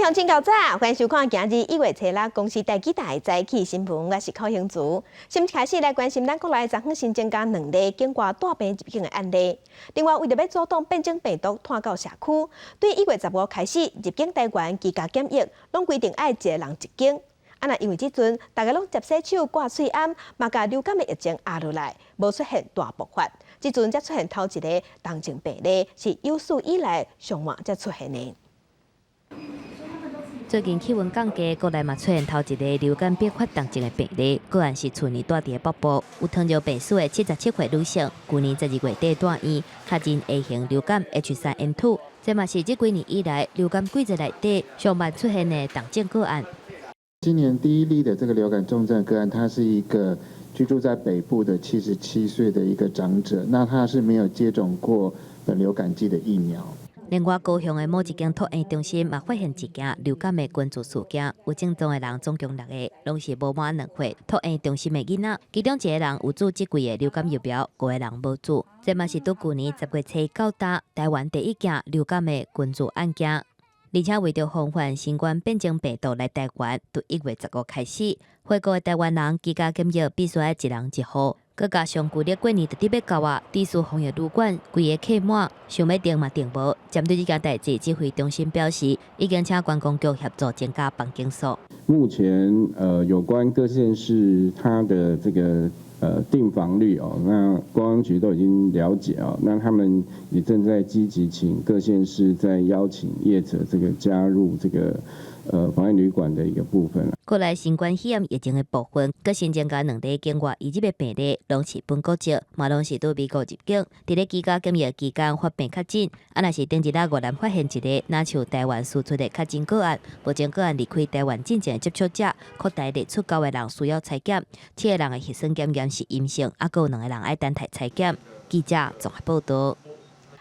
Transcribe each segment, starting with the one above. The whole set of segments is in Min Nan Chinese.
位鄉親較早，歡迎收看今日1月初六公視第幾台早起新聞，我是寇興竹。先開始來關心咱國內昨昏新增加兩例境外帶病入境的案例。另外，為著欲阻擋變種病毒湠到社區，對1月15開始入境台灣居家檢疫，攏規定愛一个人一間。啊，若因為這陣大家攏捷洗手、掛喙罨，嘛共流感的疫情壓落來，無出現大爆發。這陣才出現頭一个重症病例，是有史以來上晚才出現的。最近氣溫降低，國內嘛出現頭一个流感變發重症的病例，個案是去年蹛佇北部，有糖尿病史的77歲女性，舊年12月底蹛院，確診 A 型流感 H3N2，這嘛是這幾年以來流感季節內底上晚出現的重症個案。今年第一例的這個流感重症個案，他是一個居住在北部的77歲的一個長者，那他是沒有接種過本流感劑的疫苗。另外，高雄的某一間托嬰中心嘛發現一件流感的群聚事件，有症狀的人總共六个，攏是無滿2歲托嬰中心的囡仔，其中一个人有注這季的流感疫苗，五个人無注。這嘛是佇舊年10月初到今，台灣第一件流感的群聚案件。而且為著防範新冠變種病毒來台灣，佇1月15開始，回國的台灣人居家檢疫必須愛一人一戶。閣加上舊曆過年就佇欲到啊，低俗防疫旅館規个客滿，想欲訂嘛訂無。針對這件代誌，指揮中心表示，已經請觀光局協助增加房間數。目前，有關各縣市它的這個訂房率哦，那觀光局都已經了解哦，那他們也正在積極請各縣市在邀請業者這個加入這個防疫旅館的一個部分。國內新冠肺炎疫情的部分，閣新增加兩例境外移入的病例，攏是本國籍，嘛攏是佇美國入境。佇咧居家檢疫期間發病確診，啊，若是頂一日越南發現一个若像台灣輸出的確診個案，目前個案離開台灣進前的接觸者，擴大列出九个人需要採檢，七个人的核酸檢驗是陰性，啊，閣有兩个人愛等待採檢。記者綜合報道。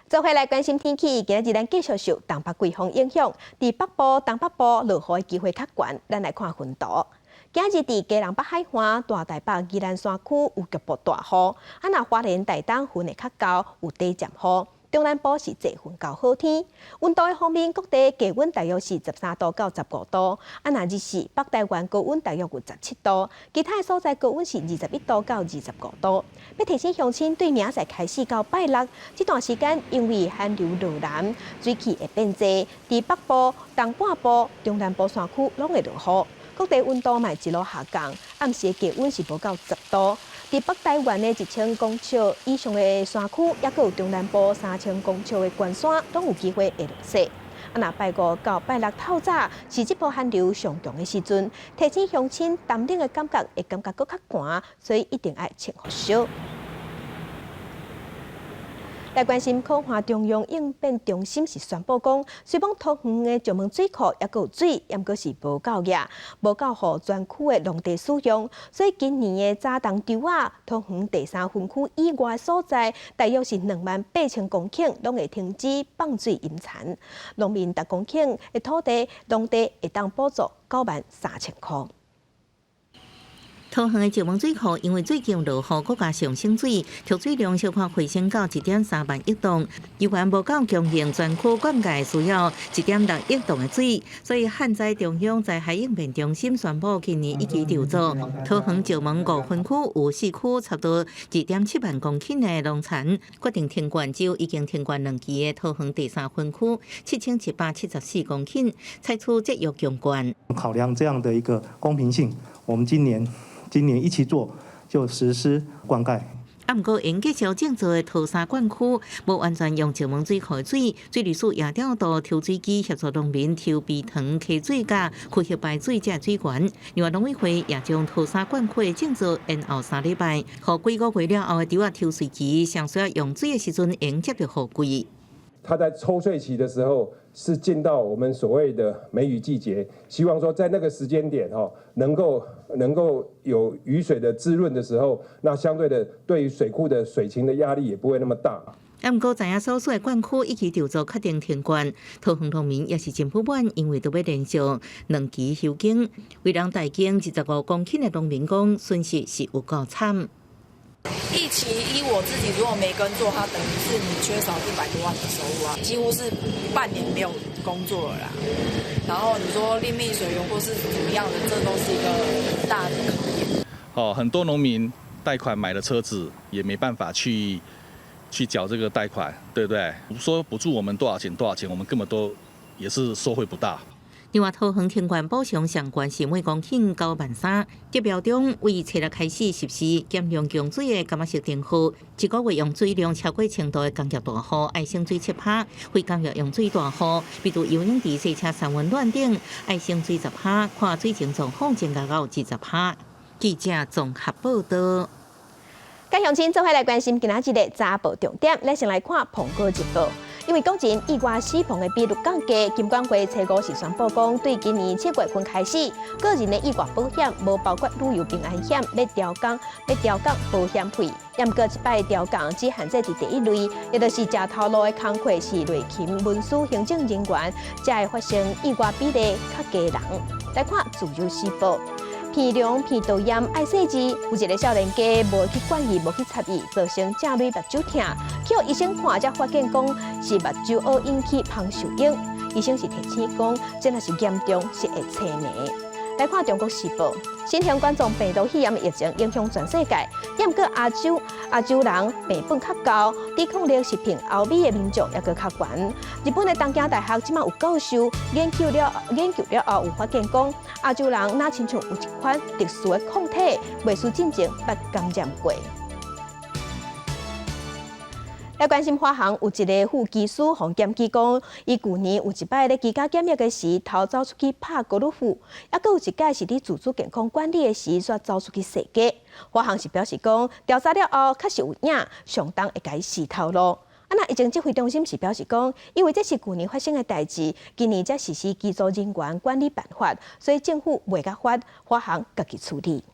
做伙來關心天氣，今仔日咱繼續受東北季風影響，佇北部、東北部落雨的機會較懸。咱來看雲圖。今日佇基隆北海岸、大台北、宜蘭山區有局部大雨，啊，若花蓮、台東雲會較厚，有短暫雨。中南部是濟雲到好天。溫度的方面，各地低溫大約是13度到15度，啊，若日時北台灣高溫大約有17度，其他的所在高溫是21度到25度。欲提醒鄉親，對明仔載開始到拜六這段時間，因為寒流落南，水汽會變濟，佇北部、東半部、中南部山區攏會落雨。各地溫度嘛一路下降，暗時的低溫是無到10度。佇北台灣的1000公尺以上的山區，抑閣有中南部3000公尺的懸山，攏有機會會落雪。啊，若拜五到拜六透早是這波寒流上強的時陣，提醒鄉親冬冷的感覺會感覺閣較寒，所以一定愛穿厚恤。來關心苦旱中央應變中心是宣布講，雖講桃園的石門水庫抑閣有水，毋過是無夠額，無夠予全區的農地使用，所以今年的早冬稻仔，桃園第三分區以外所在，大約是28,000公頃，攏會停止放水淹田。農民逐公頃的土地，農地會當補助93,000箍。桃園的石門水庫因為最近落雨，閣加上省水，蓄水量小可回升到1.3萬億噸，猶原無夠供應全區灌溉需要1.6億噸的水，所以旱災中央災害應變中心宣布，今年一期稻作，桃園石門五分區有四區差不多2.7萬公頃的農田，決定停灌，只有已經停灌兩期的桃園第三分區7174公頃，採取節約供灌。考量這樣的一個公平性，我們今年一起做就實施灌溉。啊，毋過𪜶繼續種作的桃三灌區，無完全用石門水庫的水，水利署也調度抽水機協助農民抽陂塘溪水佮區域排水這水源。另外，農委會也將桃三灌區的種作延後3禮拜，予幾個月了後的稻仔抽穗期，上需要用水的時陣，會接著雨季。他在抽穗期的時候，是進到我們所謂的梅雨季節，希望說在那個時間點，哈，能夠有雨水的滋潤的時候，那相對的對於水庫的水情的壓力也不會那麼大。啊，毋過知影所屬的灌區一期稻作確定停灌，桃園農民也是真不滿，因為都欲連續兩期休耕，為人大耕25公頃的農民講，損失是有夠慘。疫情依我自己如果沒跟做，它等於是你缺少100多萬的收入啊，幾乎是半年沒有工作了啦。然後你說另覓水源或是怎麼樣的，這都是一個很大的考驗。哦，很多農民貸款買了車子，也沒辦法去繳這個貸款，對不對？說補助我們多少錢多少錢，我們根本都也是收回不到。另外，桃園停灌補償上懸是每公頃9萬3，得標中為初六開始實施減量供水的柑仔色燈號，一個月用水量超過程度的工業大戶愛省水7%，非工業用水大戶，比如游泳池、洗車、三溫暖等，愛省水10%，看水情狀況增加到20%。記者綜合報道。佮鄉親做伙來關心今仔日的早報重點，咱先來看《蘋果日報》。因為國人意外死亡的比率降低，金管會初五時宣布講，對今年7月份開始，個人的意外保險無包括旅遊平安險，欲調降，欲調降保險費。毋過這擺調降只限制佇第一類，也就是食頭路的工課是內勤、文書、行政人員，才會發生意外比例較低人。來看《自由時報》。鼻梁鼻竇炎愛細緻，有一个少年家無去管伊，無去插伊，造成正累目睭疼，去予醫生看才發現講是目睭臥引起芳受影。醫生是提醒講，這若是嚴重是會青盲。來看《中國時報》，新型冠狀病毒肺炎疫情影響全世界，毋過亞洲人病本較高，抵抗力是憑歐美的民眾猶閣較懸。日本的東京大學這馬有教授研究了後，有發現講，亞洲人若親像有一款特殊的抗體，袂輸進前捌感染過。來關心華航有一个副機師予檢舉講，伊舊年有一擺咧居家檢疫的時，偷走出去拍高爾夫，猶閣有一擺是佇自主健康管理的時，煞走出去踅街。華航是表示講，調查了後確實有影，上當會共伊辞頭路。啊，那疫情指揮中心是表示講，因為這是舊年發生的代誌，今年才實施機組人員管理辦法，所以政府袂共罰，華航家己處理。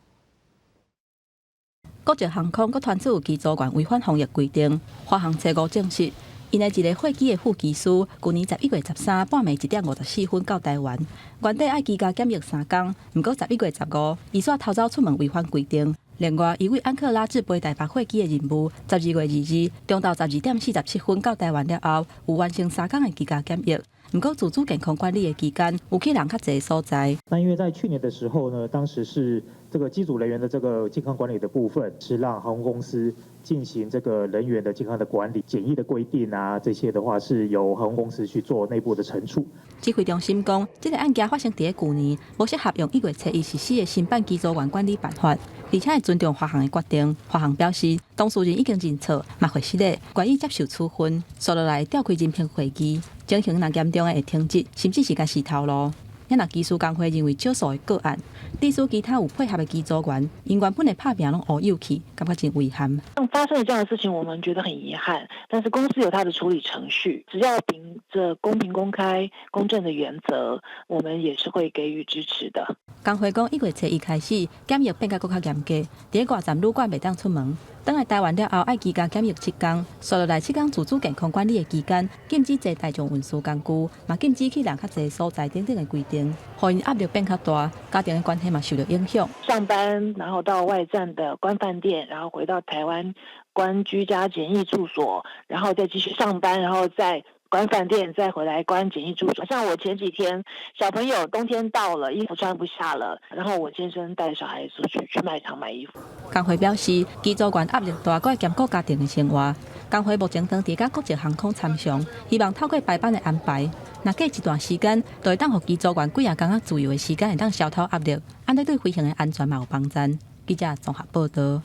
國籍航空閣傳出有機組員違反防疫規定，華航初五證實，𪜶的一个貨機的副機師，舊年11月13半暝1點54分到台灣，原底愛居家檢疫3工，毋過11月15，伊煞偷走出門違反規定。另外，伊為安克拉治飛台北貨機的任務，12月22中晝12點47分到台灣了後，有完成3工的居家檢疫。毋過自主健康管理的期間，有去人較濟所在。那因為在去年的時候呢，當時是這個機組人員的這個健康管理的部分，是讓航空公司進行這個人員的健康的管理、檢疫的規定啊，這些的話是由航空公司去做內部的懲處。指揮中心講，這个案件發生佇咧舊年，無適合用1月初一實施的新版機組員管理辦法，而且會尊重華航的決定。華航表示，當事人已經認錯，嘛會失禮，願意接受處分，紲落來召開人評會議，情形若嚴重的會停職，甚至是共辭頭路。也若機師工會認為少數的個案，致使其他有配合的機組員，𪜶原本的拍拚攏烏有去，感覺真遺憾。發生了這樣的事情，我們覺得很遺憾。但是公司有它的處理程序，只要秉著公平、公開、公正的原則，我們也是會給予支持的。工會講，1月初一開始檢疫變甲閣較嚴格，佇外站旅館袂當出門。轉來台灣了後，愛居家檢疫7工，紲落來7工自主健康管理的期間，禁止坐大眾運輸工具，嘛禁止去人較濟所在等等的規定，予𪜶壓力變較大，家庭的關係嘛受到影響。上班，然後到外站的關飯店，然後回到台灣關居家檢疫住所，然後再繼續上班，然後再關飯店，再回來關檢疫住所。像我前幾天，小朋友冬天到了，衣服穿不下了，然後我先生帶小孩出去去賣場買衣服。工會表示，機組員壓力大，閣會兼顧家庭的生活。工會目前當佇佮國籍航空參詳，希望透過排班的安排，若過一段時間，就會當予機組員幾仔工仔自由的時間，會當消除壓力，按呢對飛行的安全嘛有幫助。記者綜合報道。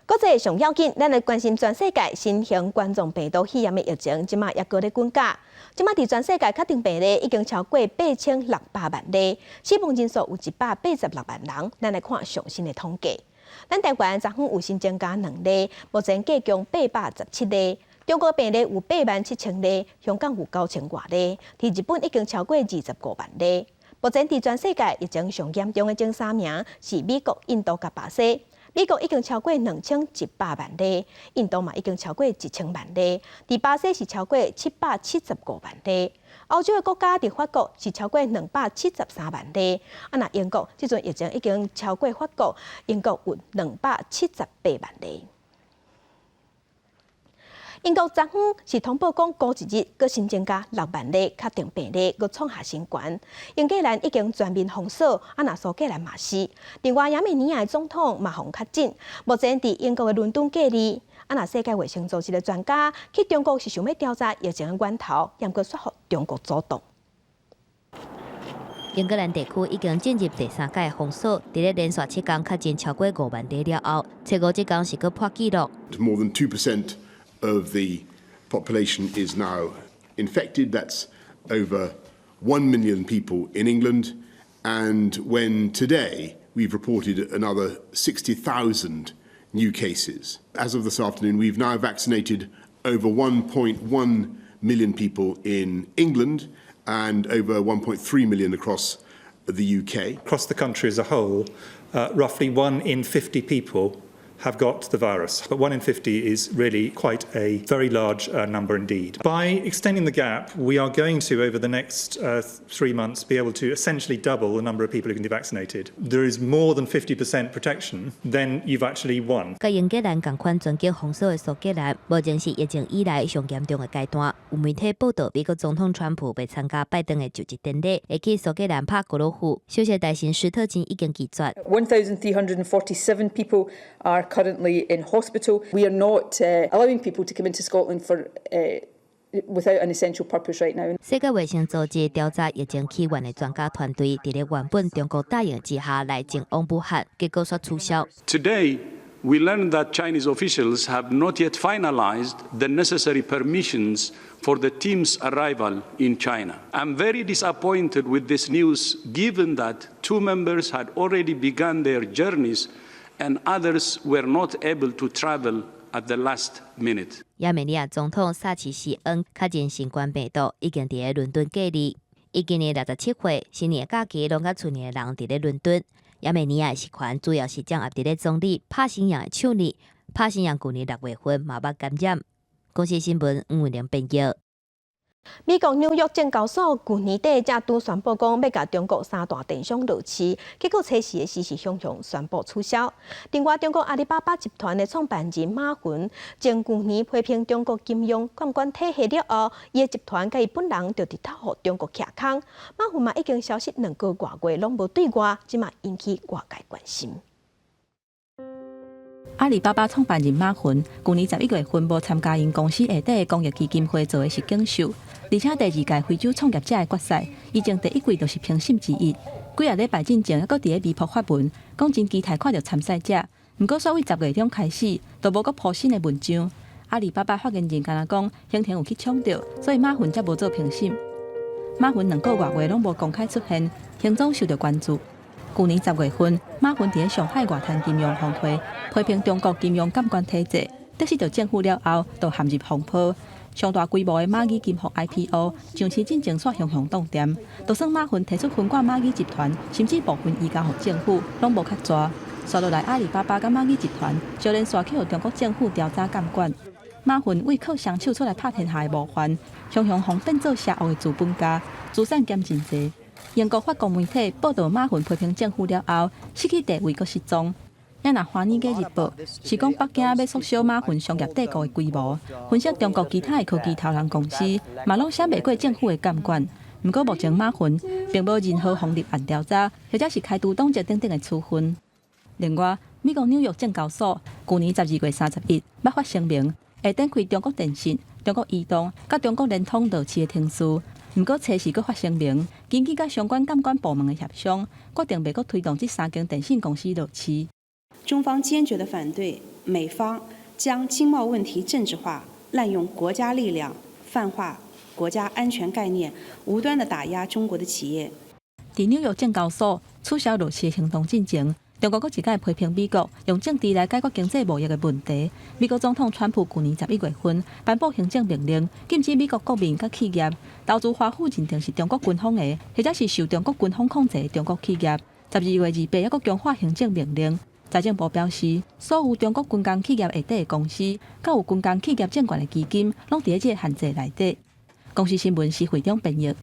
國際上要緊，咱來關心全世界新型冠狀病毒肺炎的疫情，這馬猶閣咧滾價。這馬佇全世界確定病例已經超過8600萬例，死亡人數有186萬人。咱來看上新的統計，咱台灣昨昏有新增加兩例，目前計共817例。中國病例有8萬7千例，香港有9千外例，佇日本已經超過25萬例。目前佇全世界疫情上嚴重的前三名是美國、印度佮巴西。美國已經超過2100萬例，印度嘛已經超過1000萬例，佇巴西是超過775萬例。歐洲的國家佇法國是超過273萬例，啊，若英國這陣疫情已經超過法國，英國有278萬例。英國昨昏是通報講，過一日閣新增加6萬例確診病例，閣創下新懸。英格蘭已經全面封鎖，啊，若蘇格蘭嘛是。另外，亞美尼亞的總統嘛予確診，目前佇英國的倫敦隔離。啊，若世界衛生組織的專家去中國是想欲調查疫情的源頭，毋過煞予中國阻擋。英格蘭地區已經進入第三階封鎖，佇咧連續7工確診超過5萬例了後，初五這工是閣破紀錄。 More than 2% of the population is now infected. That's over 1 million people in England. And when today we've reported another 60,000 new cases. As of this afternoon, we've now vaccinated over 1.1 million people in England and over 1.3 million across the UK. Across the country as a whole, roughly 1 in 50 people have got the virus. But 1 in 50 is really quite a very large number indeed. By extending the gap, we are going to, over the next 3 months, be able to essentially double the number of people who can be vaccinated. There is more than 50% protection, then you've actually won. 佮英格蘭仝款全境封鎖的蘇格蘭，目前是疫情以來上嚴重的階段。有媒體報道，美國總統川普欲參加拜登的就職典禮，會去蘇格蘭拍高爾夫。首相大臣斯特金已經拒絕。 1,347 people are currently in hospital. We are not allowing people to come into Scotland for without an essential purpose right now. 世界衛生組織調查疫情起源的專家團隊，佇咧原本中國答應之下來前往武漢，結果煞取消。 Today, we learned that Chinese officials have not yet finalized the necessary permissions for the team's arrival in China. I'm very disappointed with this news, given that two members had already begun their journeys and others were not able to travel at the last minute. 亞美尼亞總統薩奇西恩確診新冠病毒，已經佇咧倫敦隔離。伊今年67歲，新年假期攏佮厝內的人佇咧倫敦。亞美尼亞實權主要是掌握佇咧總理帕辛揚的手裡。帕辛揚舊年6月份嘛捌感染。公視新聞吳文玲編譯。美國紐約證交所舊年底才拄宣布講欲共中國三大電商落市，結果初四的時是雄雄宣布取消。另外，中國阿里巴巴集團的創辦人馬雲，前舊年批評中國金融監管體系了後，伊的集團佮伊本人就直頭予中國徛空。馬雲嘛已經消失2個外月，攏無對外，這嘛引起外界關心。阿里巴巴創辦人馬雲，舊年11月份無參加𪜶公司下底的公益基金會做的實境秀，而且第二屆非洲創業者的決賽，伊前第一季就是評審之一。幾仔禮拜進前，猶閣佇咧微博發文，講真期待看著參賽者。毋過，煞對10月中開始，就無閣鋪新的文章。阿里巴巴發言人敢若講，行程有去搶著，所以馬雲才無做評審。馬雲2個外月攏無公開出現，行蹤受著關注。舊年10月份，馬雲佇咧上海外灘金融峰會批評中國金融監管體制，得失著政府了後，就陷入風波。上大規模的螞蟻金服 IPO 上市進前煞雄雄凍掂，就算馬雲提出分割螞蟻集團，甚至部分移交予政府，攏無較濟。紲落來，阿里巴巴佮螞蟻集團接連煞去予中國政府調查監管。馬雲為靠雙手出來拍天下的模範，雄雄予變做邪惡的資本家，資產減真濟。英國、法國媒體報導馬雲批評政府了後，失去地位閣失蹤。也若《華爾街日報》是講北京欲縮小馬雲商業帝國的規模，分析中國其他的科技頭人公司嘛攏閃袂過政府的監管。毋過目前馬雲並無任何予立案調查，或者是開除黨籍等等的處分。另外，美國紐約證交所舊年12月31捌發聲明，會展開中國電信、中國移動佮中國聯通落市的程序。毋過，初四閣發聲明，根據佮相關監管部門的協商，決定袂閣推動這三間電信公司落市。中方堅決地反對美方將經貿問題政治化，濫用國家力量，泛化國家安全概念，無端地打壓中國的企業。佇紐約證交所取消落市的行動進前，中國閣一擺批評美國用政治來解決經濟貿易的問題。美國總統川普舊年11月份頒布行政命令，禁止美國國民佮企業投資華府認定是中國軍方的，或者是受中國軍方控制的中國企業。12月28，猶閣強化行政命令。財政部表示，所有中國軍工企業下底的公司，佮有軍工企業證券的基金，攏佇咧這个限制內底。公視新聞施惠中編譯。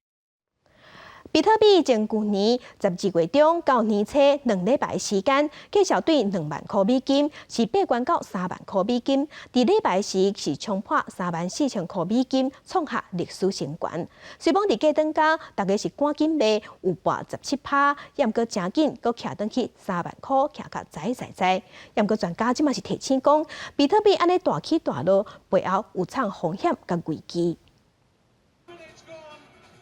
比特幣從舊年12月中到年初2禮拜時間，價數對2萬箍美金，是爬懸到3萬箍美金。佇禮拜時是衝破3萬4千箍美金，創下歷史新高。雖罔佇過轉工，大家是趕緊賣，有跋17趴，也毋過誠緊，閣徛轉去3萬箍，徛較在在在。也毋過專家這馬是提醒講，比特幣按呢大起大落，背後有藏風險佮危機。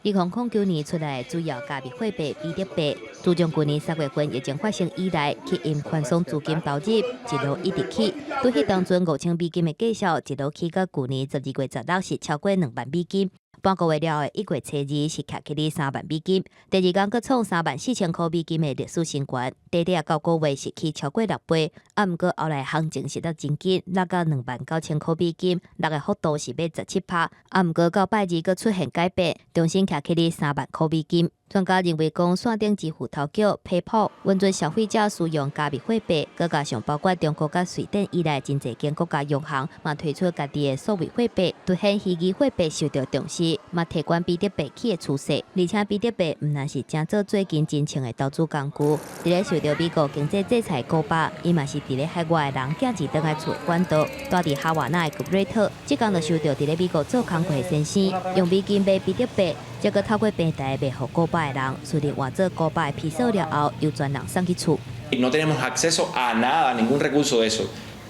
2009年出來主要加密貨幣比特幣，自從舊年3月份疫情發生以來，吸引寬鬆資金投入，一路一直起。對彼當陣5000美金的價數，一路起到舊年12月16是超過2萬美金。半個月了後，1月初2是徛起咧3萬美金，第二工閣創3萬4千箍美金的歷史新高，短短9個月是起超過6倍。啊，毋過後來行情是得真緊，落到2萬9千箍美金，落的幅度是欲17趴。啊，毋過到拜二閣出現改變，重新徛起咧3萬箍美金。專家認為講，線頂支付頭腳 PayPal 允准消費者使用加密貨幣，閣加上包括中國佮瑞典以內真濟間國家央行嘛推出家己的數位貨幣，凸顯虛擬貨幣受到重視，嘛提懸比特幣起的趨勢。而且比特幣毋但是成做最近真衝的投資工具，佇咧受到美國經濟制裁古巴，伊嘛是佇咧海外的人寄錢轉來厝的管道。蹛佇哈瓦那的吉瑞特，這工就收到佇咧美國做工課的先生，用美金買比特幣，再閣透過平台賣予古巴的人，順利換做古巴的披索了後，由專人送去厝。 No tenemos acceso a nada, a ningún recurso de eso.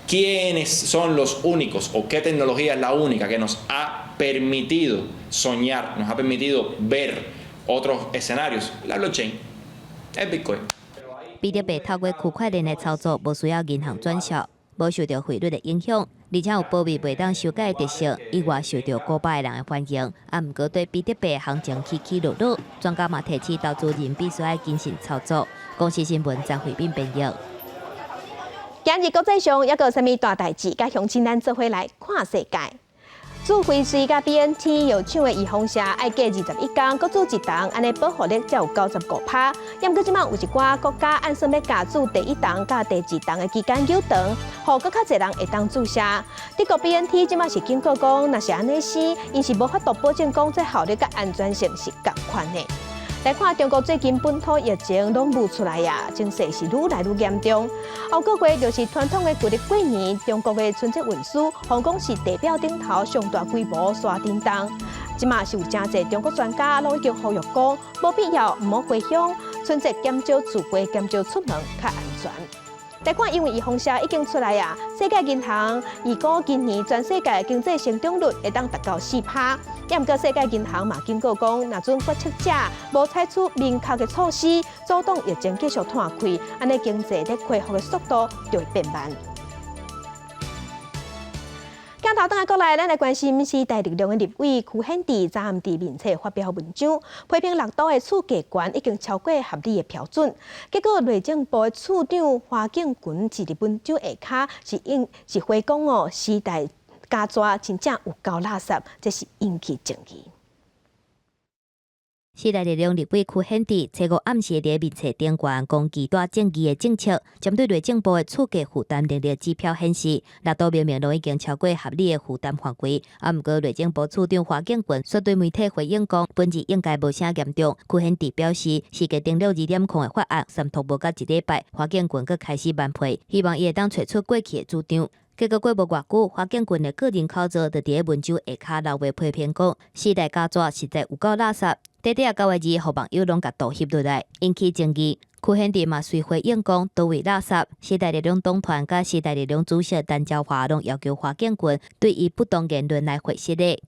¿Quiénes son los únicos o qué tecnología es la única que nos ha permitido soñar, nos ha permitido ver otros escenarios? La blockchain, el Bitcoin. 比特幣透過區塊鏈的操作，無需要銀行轉數，無受著匯率的影響，而且有保密袂當修改的特性，意外受著古巴的人的歡迎。啊，毋過對比特幣行情起起落落，專家嘛提醒投資人必須愛謹慎操作。公視新聞張惠敏編譯。今日國際上猶閣有啥物大代誌？佮鄉親咱做伙來看世界。注輝瑞佮 BNT 藥廠的預防射愛隔21工，閣注一筒，按呢保護力才有95%。毋過這馬有一寡國家按算欲共注第一筒佮第二筒的期間延長，予閣較濟人會當注射。德國 BNT 這馬是警告講，若是按呢生，𪜶是無法度保證講這效力佮安全性是仝款的。來看中國最近本土疫情攏冒出來啊，情勢是愈來愈嚴重。後個月就是傳統的舊曆過年，中國的春節運輸，予人講是地表頂頭上大規模沙震動。這馬是有誠濟中國專家攏已經呼籲講，無必要毋好回鄉，春節減少聚會，減少出門較安全。來看，因為預防射已經出來啊，世界銀行預估今年全世界經濟成長率會當達到4趴。也毋過世界銀行嘛警告講，若準決策者無採取明確的措施，阻擋疫情繼續湠開，按呢經濟咧恢復的速度就會變慢。鏡頭轉來過來，咱來關心時代力量的立委柯顯智，昨暗佇面冊發表文章，批評六都的厝價懸已經超過合理的標準。結果內政部的處長華敬群佇文章下跤是應是回講哦，時代加紙真正有夠垃圾，這是引起爭議。時代力量立委柯顯智，初五暗時佇面冊頂懸攻擊大正義的政策，針對內政部的厝價負擔能力指標顯示，六都明明攏已經超過合理的負擔範圍。啊，毋過內政部處長華敬群卻對媒體回應講，本質應該無啥嚴重。柯顯智表示，市價登錄2.0的法案三通無到一禮拜，華敬群閣開始慢批，希望伊會當揣出過去的主張。結果過無偌久，華敬群的個人口座就佇咧文章下跤留話批評講，時代加紙實在有夠垃圾。短短9個字，予網友攏共倒翕落來，引起爭議。柯顯智嘛隨回應講，佗位垃圾。時代力量黨團佮時代力量主席陳昭華攏要求華敬群對伊不當言論來回釋的。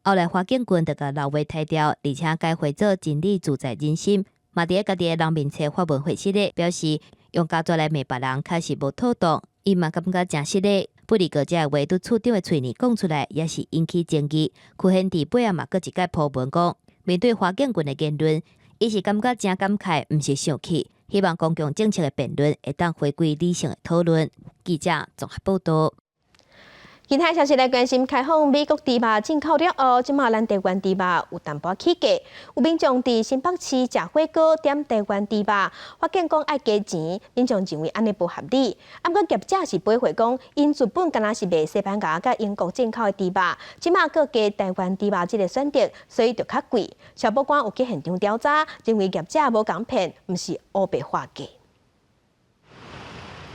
後來華敬群就共留話踢掉，而且改回做真理自在人心，嘛佇咧家己的人面冊發文回釋的，表示用膠紙來罵別人確實無妥當，伊嘛感覺誠失禮。不過這個話對處長的喙爾講出來，也是引起爭議。柯顯智尾仔嘛閣一擺鋪文講，面對華敬群的言論，伊是感覺誠感慨，毋是生氣。希望公共政策的辯論會當回歸理性的討論。記者綜合報道。其他消息來關心，開放美國豬肉進口了後，這馬咱台灣豬肉有淡薄起價。有民眾佇新北市食火鍋點台灣豬肉，發現講愛加錢，民眾認為按呢無合理。啊，毋過業者是回應講，𪜶日本敢若是賣西班牙佮英國進口的豬肉，這馬閣加台灣豬肉這個選擇，所以就較貴。消保官有去現場調查，認為業者無共騙，毋是烏白畫價。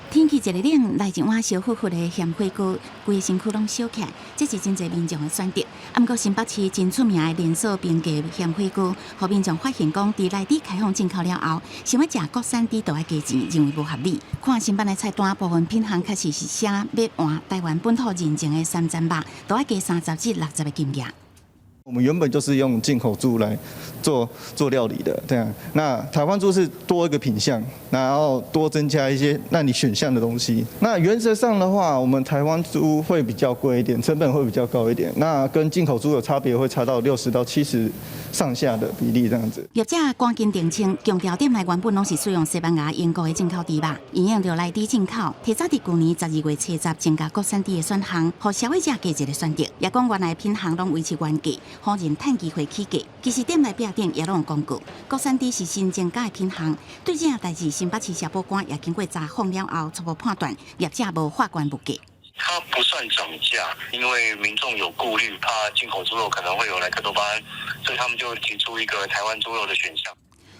天氣一個冷，來一碗燒乎乎的鹹火鍋，規个身軀攏燒起來，這是真濟民眾的選擇。啊，毋過新北市真出名的連鎖平價鹹火鍋，予民眾發現講，佇內地開放進口了後，想欲食國產豬都愛加錢，認為無合理。看新版的菜單，部分品項確實是寫欲換台灣本土認證的三層肉，都愛加30至60的金額。我們原本就是用進口豬來做做料理的，對啊。那台灣豬是多一個品項，然後多增加一些讓你選項的東西。那原則上的話，我們台灣豬會比較貴一點，成本會比較高一點。那跟進口豬的差別會差到60到70上下的比例，這樣子。業者趕緊澄清，強調店內原本攏是使用西班牙、英國的進口豬肉，因應著內地進口，提早佇舊年12月70增加國產豬的選項，予消費者加一個選擇。也講原來品項攏維持原價。予人趁機會起價，其實店內壁頂也攏有公告，國產豬是新增加的品項。對這件代誌，新北市消保官也經過查訪了後，初步判斷業者無法官物價。它不算漲價，因為民眾有顧慮，怕進口豬肉可能會有萊克多巴胺，所以他們就提出一個台灣豬肉的選項。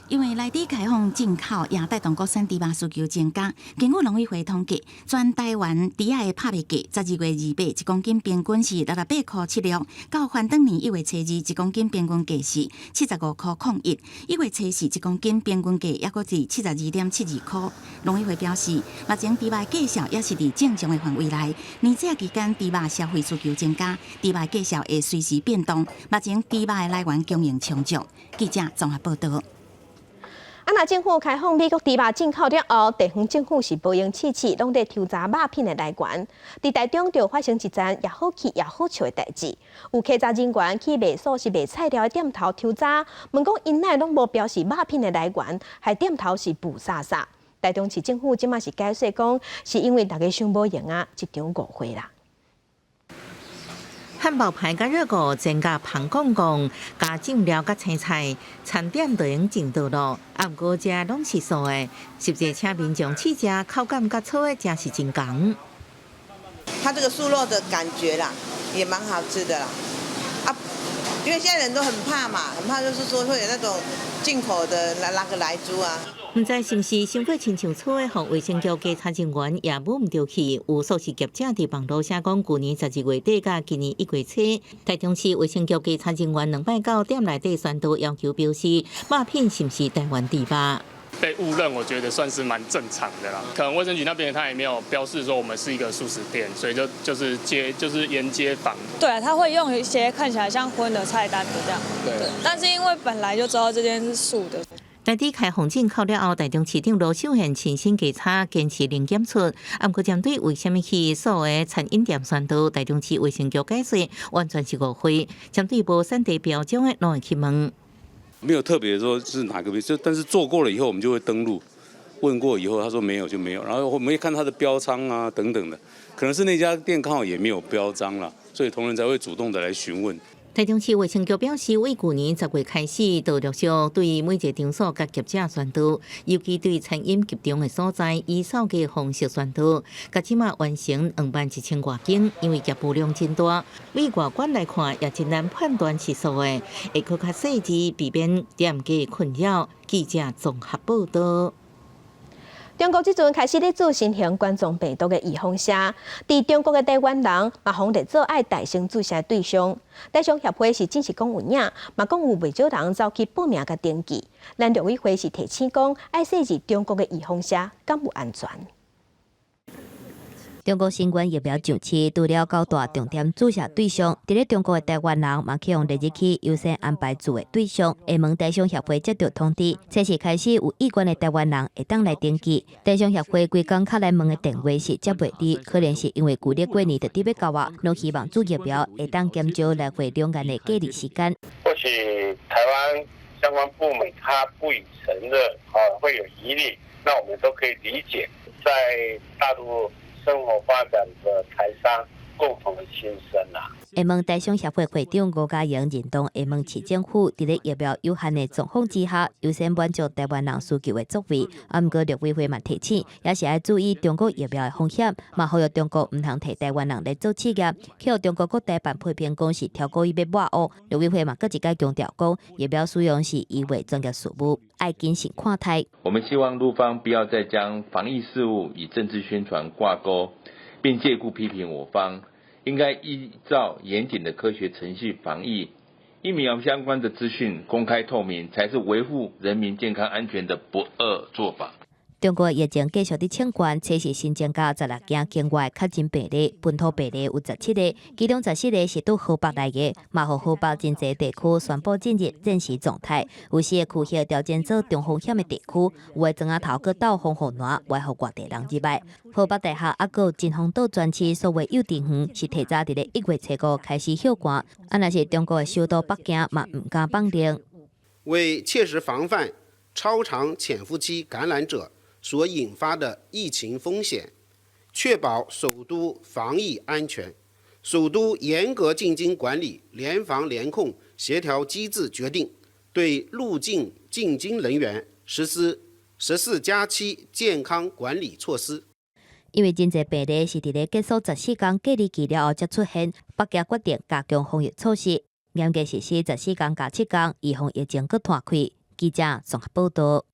因為內地開放進口，也帶動國產豬肉需求增加。根據農委會統計，全台灣豬仔的拍賣價，12月28一公斤平均是68.76塊，到翻轉年1月初2一公斤平均價是75.01塊，1月初4一公斤平均價抑閣是72.72塊。農委會表示，目前豬肉價數也是佇正常的範圍內。年節期間豬肉消費需求增加，豬肉價數會隨時變動。目前豬肉的來源供應充足。記者綜合報道。啊，若政府開放美國豬肉進口了後，地方政府是無閒試試，攏佇抽查肉品的來源。佇台中就發生一樁也好氣也好笑的代誌。有稽查人員去賣素食賣菜料的店頭抽查，問講𪜶哪會攏無標示肉品的來源，害店頭是霧煞煞。台中市政府這馬是解釋講，是因為大家傷無閒啊，一場誤會啦。漢堡排佮熱狗煎佮香公公，加醬料佮青菜，餐點就用上桌囉。啊，毋過這攏是素的，實際請民眾試食，口感佮素的誠是真仝。它這個素肉的感覺啦，也蠻好吃的啦。啊，因為現在人都很怕嘛，很怕就是說會有那種進口的來拉個萊豬啊。毋知是毋是傷過親像素的，予衛生局稽查人員也摸毋著去。有素食業者佇網路寫講，舊年12月底佮今年1月初，台中市衛生局稽查人員兩擺到店內底宣導，要求標示肉品是毋是台灣豬肉。被誤認，我覺得算是蠻正常的啦。可能衛生局那邊他也沒有標示說我們是一個素食店，所以就是街就是沿街坊。對啊，他會用一些看起來像葷的菜單的這樣。對。但是因為本來就知道這間是素的。內地開放進口了後，台中市長盧秀燕親身稽查，堅持零檢出。啊，毋過針對為啥物去素的餐飲店宣導，台中市衛生局解釋，完全是誤會。針對無產地標章的，攏會去問。沒有特別說是哪個，就但是做過了以後，我們就會登錄，問過以後，他說沒有就沒有，然後我們會看他的標章啊等等的，可能是那家店剛好也沒有標章啦，所以同仁才會主動的來詢問。台中市衛生局表示，為舊年10月開始，就陸續對每一個場所佮業者宣導，尤其對餐飲集中的所在，以掃街方式宣導。到這馬完成21,000外間，因為業務量真大，對外觀來看也真難判斷是素的，會閣較細緻，避免店家困擾。記者綜合報道。中國這陣開始咧注新型冠狀病毒的預防射，佇中國的台灣人嘛，予列做愛大聲注射對象。台商協會是證實講有影，嘛講有袂少人走去報名佮登記。咱陸委會是提醒講，愛細緻中國的預防射，敢有安全？中國新冠疫苗上市，除了九大重點注射對象，佇咧中國的台灣人嘛去予列入去優先安排注的對象。廈門台商協會接到通知，測試開始有意願的台灣人會當來登記。台商協會規工敲來問的電話是接袂離，可能是因為舊曆過年就佇欲到啊，攏希望注疫苗會當減少來回兩岸的隔離時間。或許台灣相關部門他不予承認，啊，會有疑慮，那我們都可以理解，在大陸生活發展的台商，共同的心聲啦。厦門台商協會會長吳嘉瑩認同廈門市政府佇咧疫苗有限的狀況之下，優先滿足台灣人需求的作為。啊，毋過陸委會嘛提醒，也是愛注意中國疫苗的風險，嘛呼籲中國毋通替台灣人來做試驗。去予中國國台辦批評講是挑故意欲抹烏。陸委會嘛閣一擺強調講，疫苗使用是醫衛專業事務，愛謹慎看待。我們希望陸方不要再將防疫事務與政治宣傳掛鈎，並借故批評我方。應該依照嚴謹的科學程序防疫，疫苗相關的資訊公開透明，才是維護人民健康安全的不二做法。中國疫情繼續佇衝關，測試新增加16件境外確診病例，本土病例有17個，其中14個是對河北來的，嘛予河北真濟地區宣布進入戰時狀態，有四个區域調整做中風險的地區，有的莊仔頭閣鬥防護欄，袂予外地人入來。河北大學猶閣有秦皇島專區所有幼稚園是提早佇咧1月初5開始歇館，啊，若是中國的首都北京嘛毋敢放任。為切實防範超長潛伏期感染者所引發的疫情風險，確保首都防疫安全，首都嚴格進京管理聯防聯控協調機制決定，對入境進京人員實施14+7健康管理措施。因為真濟病例是佇咧結束14天隔離期了後才出現，北京決定加強防疫措施，嚴格實施14天加7天，預防疫情閣拖開。記者綜合報道。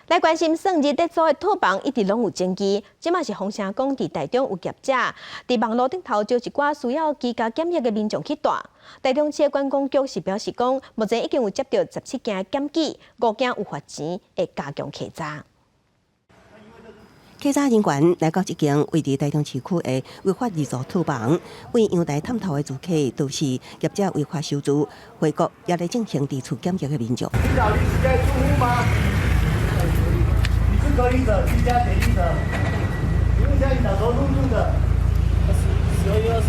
來關心算日咧租的套房一直攏有爭議，這馬是風聲講，佇台中有業者佇網路頂頭招一寡需要居家檢疫的民眾去蹛。台中市觀光局是表示講，目前已經有接到17件檢舉，5件有罰錢，會加強稽查。稽查人員來到這間位佇台中市區的違法二租套房，對陽台探頭的住客都是業者違法收租，回國也咧進行佇厝檢疫的民眾。你到底是在住戶嗎？你是隔離者，居家檢疫者，請問一下，你哪時候入住的？12月25。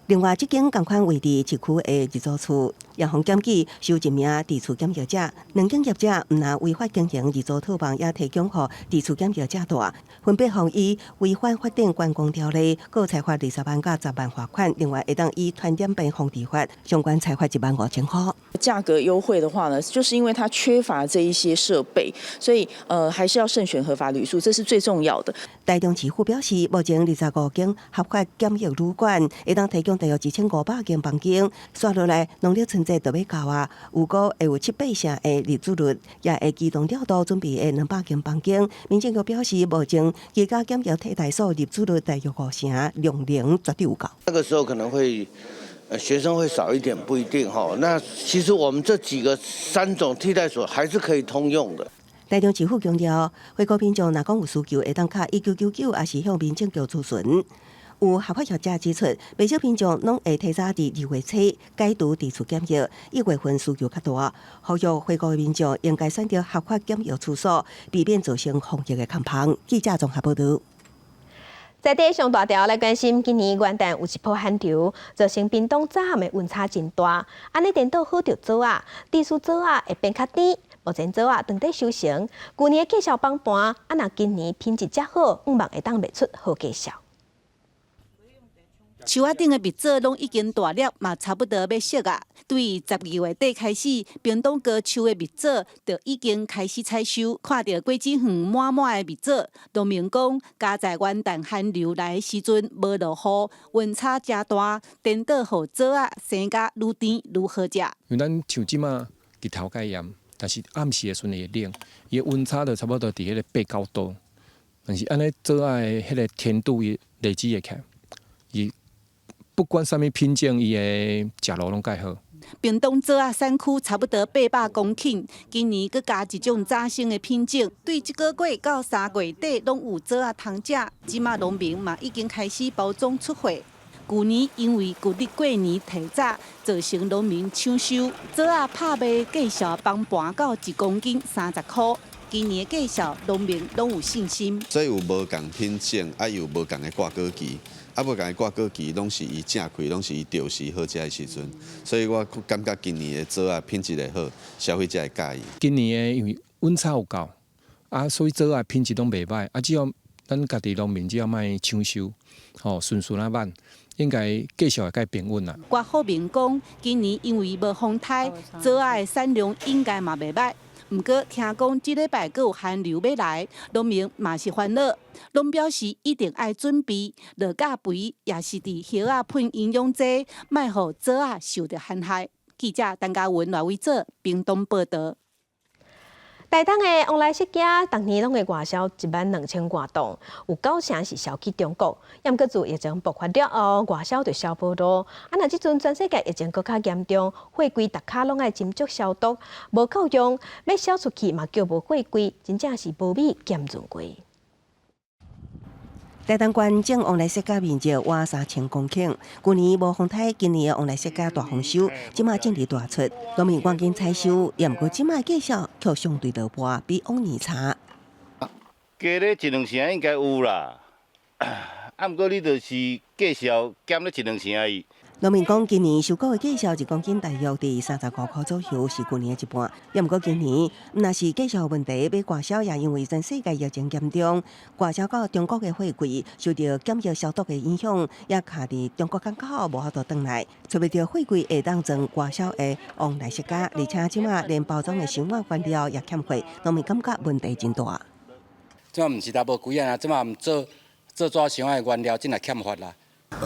另外，這間仝款位佇市區的二租厝，也予檢舉收一名佇厝檢疫者。兩間業者毋但違法經營二租套房，也提供予佇厝檢疫者蹛，分別予以違反發展觀光條例，閣裁罰20萬佮10萬罰款。另外，會當依傳染病防治法，相關裁罰1萬5千箍。價格優惠的話呢，就是因為它缺乏這一些設備，所以還是要慎選合法旅宿，這是最重要的。台中市府表示，目前25間合法檢疫旅館會當提供大約1500間房間，紲落來農曆春節就欲到啊，預估會有七八成的入住率，也會機動調度準備的200間房間。民政局表示，目前居家檢疫替代所入住率大約五成，量能絕對有夠。那個時候可能會學生會少一點，不一定哈。那其實我們這幾個三種替代所還是可以通用的。台中市府強調，回國民眾若講有需求，會當敲1999，抑是向民政局諮詢。有合法業者指出，袂少民眾攏會提早佇2月初解除佇厝檢疫，1月份需求較大，呼籲回國的民眾應該選擇合法檢疫處所，避免造成防疫的空縫。記者綜合報導。在地上大條來關心，今年元旦有一波寒流，造成屏東早暗的溫差真大。按呢顛倒好著棗仔，致使棗仔會變較甜。目前棗仔正佇收成，舊年的價數崩盤，啊若今年品質遮好，向望會當賣出好價數。樹仔頂的蜜棗攏已經大粒，嘛差不多欲熟啊。對12月底開始，屏東高樹的蜜棗就已經開始採收。看著果子園滿滿的蜜棗，農民講，加在元旦寒流來的時陣無落雨，溫差誠大，顛倒予棗仔生甲愈甜愈好食。因為咱像這馬日頭較炎，但是暗時的時陣會冷，伊的溫差就差不多佇彼個8、9度。但是按呢棗仔的彼個甜度伊累積會起來，伊不管啥物品種，伊的食路攏蓋好。屏東棗仔產區差不多800公頃，今年閣加一種嶄新的品種。對這個月到3月底攏有棗仔通食，這馬農民嘛已經開始包裝出貨。舊年因為舊曆過年提早，造成農民搶收棗仔拍賣價數崩盤到1公斤30箍。今年的價數，農民攏有信心。所以有無仝品種，啊又無仝的掛果期。啊，無仝的掛果期，攏是伊正開，攏是伊著時好食的時陣，所以我感覺今年的棗仔品質會好，消費者會佮意。今年的因為溫差有夠，啊，所以棗仔品質攏袂䆀，啊，只要咱家己農民只要莫搶收，吼，順順仔挽，應該繼續會較平穩啦。郭浩明講，今年因為無風颱，棗仔的產量應該嘛袂䆀。毋過聽講這禮拜閣有寒流欲來，農民嘛是煩惱，攏表示一定愛準備落鉀肥，也是佇葉仔噴營養劑，莫予棗仔受著寒害。記者陳嘉文、賴偉哲屏東報導。台東的旺來釋迦，逐年攏會外銷1萬2千外噸，有九成是銷去中國。毋過自疫情爆發了後，外銷就銷無路。啊，若這陣全世界疫情閣較嚴重，貨櫃逐跤攏愛斟酌消毒，無夠用，欲銷出去嘛叫無貨櫃，真正是無米兼閏雞。台東縣種旺來釋迦面積倚3000公頃，舊年無風颱，今年的旺來釋迦大豐收，這馬正佇大出，農民趕緊採收，也毋過這馬價數卻相對落寞，比往年差。加咧一兩成應該有啦，啊，毋過你就是價數減咧一兩成而已。農民講，今年收割的價數一公斤大約佇35箍左右，是舊年的一半。也毋過今年，毋但是價數問題，欲外銷也因為全世界疫情嚴重，外銷到中國的貨櫃受著檢疫消毒的影響，也卡佇中國港口無法度轉來，揣袂著貨櫃會當裝外銷的旺來釋迦，而且這馬連包裝的箱仔原料也欠貨，農民感覺問題真大。這馬毋是焦無幾啊，這馬做做紙箱的原料真來欠乏啦。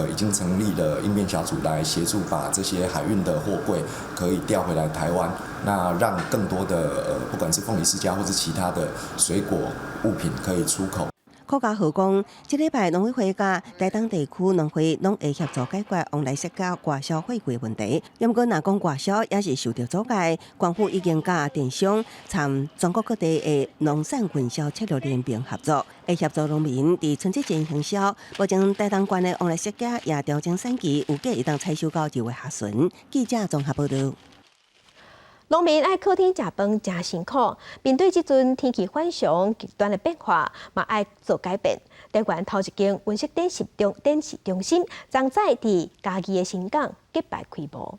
已經成立了應變小組來協助把這些海運的貨櫃可以調回來台灣，那讓更多的不管是鳳梨釋迦或是其他的水果物品可以出口。柯家豪講，這禮拜農委會佮台東地區農會攏會協助解決旺來釋迦外銷貨櫃問題。毋過，若講外銷也是受著阻礙，官府已經佮電商參全國各地的農產運銷策略聯盟合作，會協助農民佇春節前行銷。目前台東縣的旺來釋迦也調整產期，預計會當採收到2月下旬。記者綜合報導。農民愛靠天食飯，誠辛苦。面對這陣天氣反常極端的變化，嘛愛做改變。台灣頭一間溫室展示中心，昨早佇嘉義的新港揭牌開幕。